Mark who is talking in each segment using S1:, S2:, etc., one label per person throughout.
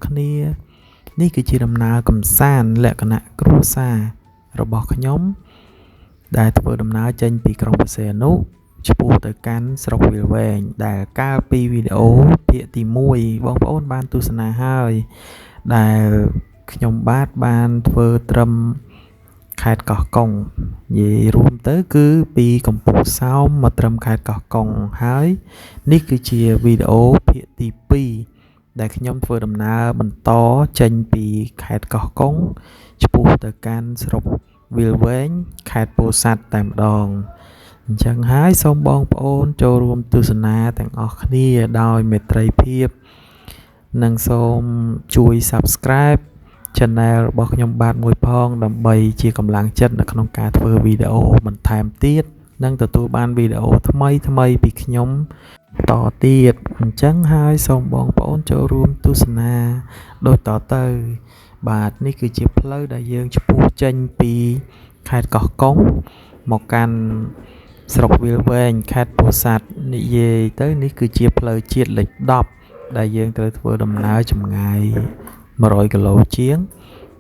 S1: គ្នានេះគឺជាដំណើរកម្សាន្តលក្ខណៈគ្រួសាររបស់ខ្ញុំដែលធ្វើដំណើរចេញពីក្រុងព្រះសីហនុឆ្ពោះទៅកាន់ស្រុកវាលវែងដែលកាលពីវីដេអូភាគទី1បងប្អូនបានទស្សនាហើយដែលខ្ញុំបាទបានធ្វើត្រឹមខេត្តកោះកុងនិយាយរួមទៅគឺពីកំពង់សោមមកត្រឹមខេត្តកោះកុងហើយនេះគឺជាវីដេអូភាគទី2ដែលខ្ញុំធ្វើដំណើរបន្តចេញពីខេត្តកោះកុងឆ្ពោះទៅកាន់ស្រុកវាលវែងខេត្តពោធិ៍សាត់តែម្ដងអញ្ចឹងហើយសូមបងប្អូនចូលរួមទស្សនាទាំងអស់គ្នាដោយមេត្រីភាពនិងសូមជួយ Subscribe Channel របស់ខ្ញុំបាទមួយផងដើម្បីជាកម្លាំងចិត្តនៅក្នុងការធ្វើវីដេអូបន្ថែមទៀតនិងទទួលបានវីដេអូថ្មីថ្មីពីខ្ញុំតទៀតអញ្ចឹងហើយសូមបងប្អូនចូលរួមទស្សនាដូចតទៅបាទនេះគឺជាផ្លូវដែលយើងឆ្ពោះចេញពីខេត្តកោះកុងមកកាន់ស្រុកវាលវែងខេត្តពោធិ៍សាត់និយាយទៅនេះគឺជាផ្លូវជាតិលេខ10ដែលយើងត្រូវធ្វើដំណើរចម្ងាយ100គីឡូជាង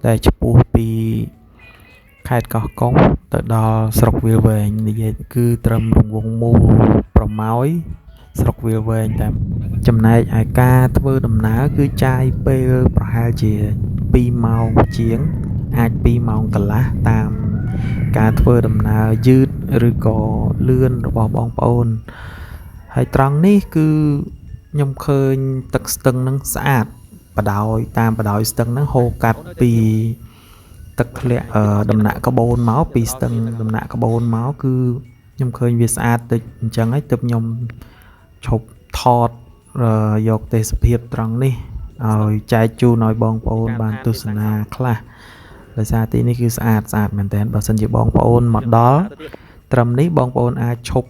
S1: ដែលឆ្ពោះពីខេត្តកោះកុងទៅដល់ស្រុកវាលវែងនិយាយគឺត្រឹមរង្វង់មូលប្រម៉ោយស្រុកវាលវែងតែចំណែកឯការធ្វើដំណើរគឺចាយពេលប្រហែលជា2ម៉ោងជាងអាច2ម៉ោងកន្លះតាមការធ្វើដំណើរយឺតឬក៏លឿនរបស់បងប្អូនហើយត្រង់នេះគឺខ្ញុំឃើញទឹកស្ទឹងនឹងស្អាតបដោយតាមបដោយស្ទឹងហ្នឹងហូរកាត់ពីទឹកធ្លាក់ដំណាក់ក្បូនមកពីស្ទឹងដំណាក់ក្បូនមកគឺខ្ញុំឃើញវាស្អាតតិចអញ្ចឹងហើយទើបខ្ញុំឈប់ថតយកទេសភាពត្រង់នេះឲ្យចែកជូនឲ្យបងប្អូនបានទស្សនាខ្លះដោយសារទីនេះគឺស្អាតស្អាតមែនតើបើសិនជាបងប្អូនមកដល់ត្រឹមនេះបងប្អូនអាចឈប់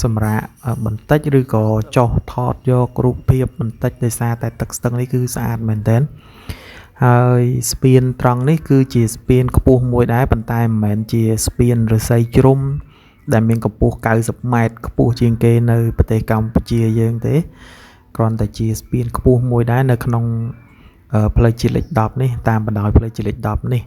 S1: សម្រាកបន្តិចឬក៏ចុះថតយករូបភាពបន្តិចដោយសារតែទឹកស្ទឹងនេះគឺស្អាតមែនតើហើយស្ពានត្រង់នេះគឺជាស្ពានខ្ពស់មួយដែរប៉ុន្តែមិនមែនជាស្ពានឫស្សីជ្រុំដែលមានកម្ពស់90ម៉ែត្រខ្ពស់ជាងគេនៅប្រទេសកម្ពុជាយើងទេគ្រាន់តែជាស្ពានខ្ពស់មួយដែរនៅក្នុងផ្លូវជាតិលេខ10នេះតាមបណ្ដោយផ្លូវជាតិលេខ10នេះ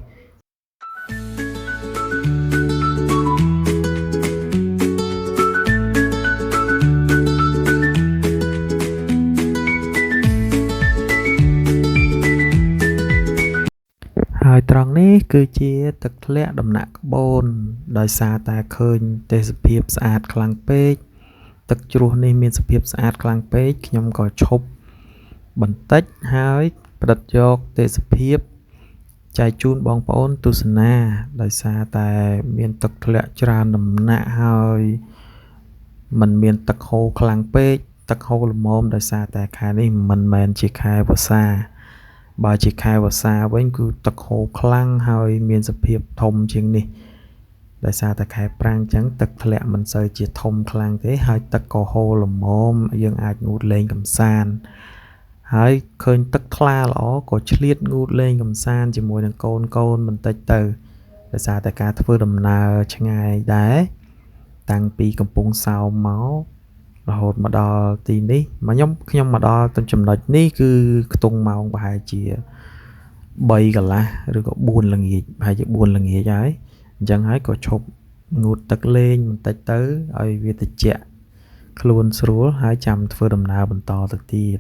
S1: ហើយត្រង់នេះគឺជាទឹកធ្លាក់ដំណាក់ក្បូនដោយសារតែឃើញទេសភាពស្អាតខ្លាំងពេកទឹកជ្រោះនេះមានសភាពស្អាតខ្លាំងពេកខ្ញុំក៏ឈប់បន្តិចហើយផ្ដិតយកទេសភាពចែកជូនបងប្អូនទស្សនាដោយសារតែមានទឹកធ្លាក់ច្រើនដំណាក់ហើយมันមានទឹកហូរខ្លាំងពេកទឹកហូរល្មមដោយសារតែខែនេះមិនមែនជាខែវស្សាបើជាខែវស្សាវិញគឺទឹកហូរខ្លាំងហើយមានសភាពធំជាងនេះដោយសារតែខែប្រាំងអញ្ចឹងទឹកធ្លាក់មិនសូវជាធំខ្លាំងទេហើយទឹកក៏ហូរល្មមយើងអាចងូតលេងកម្សាន្តហើយឃើញទឹកថ្លាល្អក៏ឆ្លៀតងូតលេងកម្សាន្តជាមួយនឹងកូនបន្តិចទៅដោយសារតែការធ្វើដំណើរឆ្ងាយដែរតាំងពីកំពង់សោមមករហូតមកដល់ទីនេះមកខ្ញុំមកដល់ទៅចំណុចនេះគឺខ្ទង់ម៉ោងប្រហែលជា3កន្លះឬក៏4ល្ងាចប្រហែលជា4ល្ងាចហើយអញ្ចឹងហើយក៏ឈប់ងូតទឹកលេងបន្តិចទៅឲ្យវាត្រជាក់ខ្លួនស្រួលហើយចាំធ្វើដំណើរបន្តទៅទៀត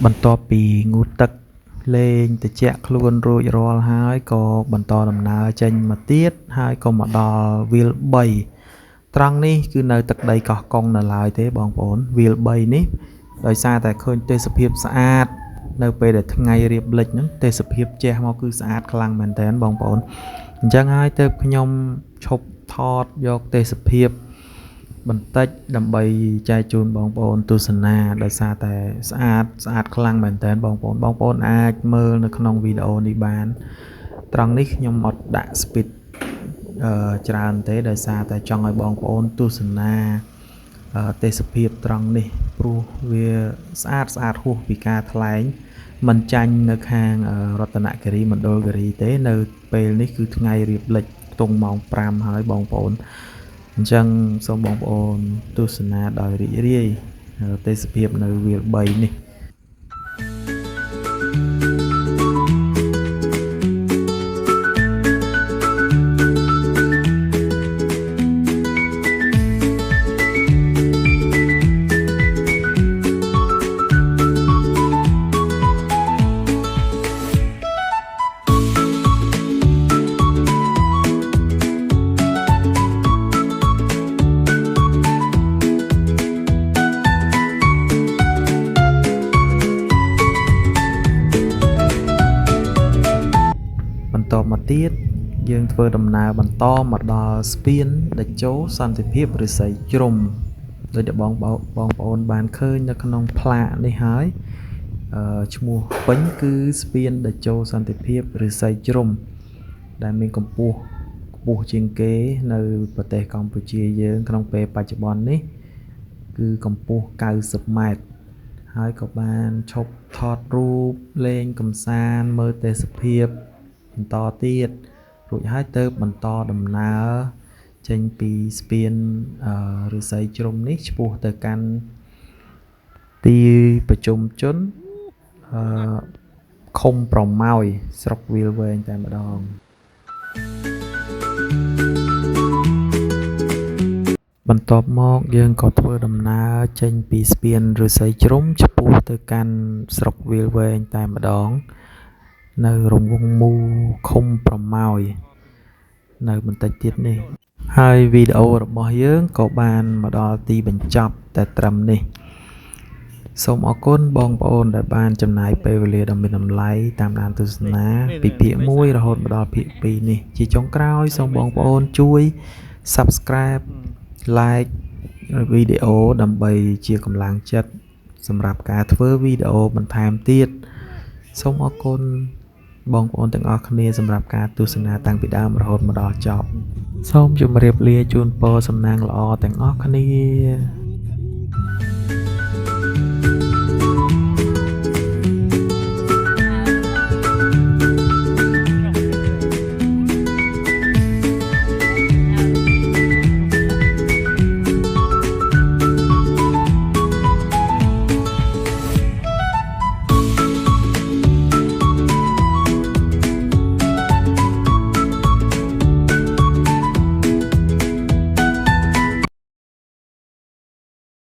S1: បន្ទាប់ពីងូតទឹកលេងត្រជាក់ខ្លួនរួចរាល់ហើយក៏បន្តដំណើរចេញមកទៀតហើយក៏មកដល់វាល3ត្រង់នេះគឺនៅទឹកដីកោះកុងនៅឡើយទេបងប្អូនវាល3នេះដោយសារតែឃើញទេសភាពស្អាត នៅពេលដែលថ្ងៃរៀបលិចហ្នឹងទេសភាពជះមកគឺស្អាតខ្លាំងមែនទែនបងប្អូនអញ្ចឹងហើយទើបខ្ញុំឈប់ថតយកទេសភាពបន្តិចដើម្បីចែកជូនបងប្អូនទស្សនាដោយសារតែស្អាតស្អាតខ្លាំងមែនទែនបងប្អូនបងប្អូនអាចមើលនៅក្នុងវីដេអូនេះបានត្រង់នេះខ្ញុំអត់ដាក់ speed ច្រើនទេដោយសារតែចង់ឲ្យបងប្អូនទស្សនាទេសភាពត្រង់នេះព្រោះវាស្អាតស្អាតហួសពីការថ្លែងមិនចាញ់នៅខាងរតនគិរីមណ្ឌលគិរីទេនៅពេលនេះគឺថ្ងៃរៀបលិចខ្ទង់ម៉ោង5ហើយបងប្អូនអញ្ចឹងសូមបងប្អូនទស្សនាដោយរីករាយទេសភាពនៅវាល3នេះបន្តមកទៀតយើងធ្វើដំណើរបន្តមកដល់ស្ពានតេជោសន្តិភាពឫស្សីជ្រុំដោយដែលបងប្អូនបានឃើញនៅក្នុងផ្លាកនេះហើយឈ្មោះពេញគឺស្ពានតេជោសន្តិភាពឫស្សីជ្រុំដែលមានកម្ពស់ខ្ពស់ជាងគេនៅប្រទេសកម្ពុជាយើងក្នុងពេលបច្ចុប្បន្ននេះគឺកម្ពស់90ម៉ែត្រហើយក៏បានឈប់ថតរូបលេងកម្សាន្តមើលទេសភាពបន្តទៀតរួចហើយទៅបន្តដំណើរចេញពីស្ពានឫស្សីជ្រុំនេះឆ្ពោះទៅកាន់ទីប្រជុំជនឃុំប្រមោយស្រុកវាលវែងតែម្ដងបន្ទាប់មកយើងក៏ធ្វើដំណើរចេញពីស្ពានឫស្សីជ្រុំឆ្ពោះទៅកាន់ស្រុកវាលវែងតែម្ដងនៅរង្វង់មូលឃុំប្រមោយនៅបន្តិចទៀតនេះហើយវីដេអូរបស់យើងក៏បានមកដល់ទីបញ្ចប់តែត្រឹមនេះសូមអរគុណបងប្អូនដែលបានចំណាយពេលវេលាដ៏មានតម្លៃតាមដានទស្សនាពីភាគ1រហូតមកដល់ភាគ2នេះជាចុងក្រោយសូមបងប្អូនជួយ Subscribe Like វីដេអូដើម្បីជាកម្លាំងចិត្តសម្រាប់ការធ្វើវីដេអូបន្ថែមទៀតសូមអរគុណបងប្អូនទាំងអស់គ្នាសម្រាប់ការទស្សនាតាំងពីដើមរហូតមកដល់ចប់សូមជម្រាបលាជូនពរសំណាងល្អទាំងអស់គ្នា។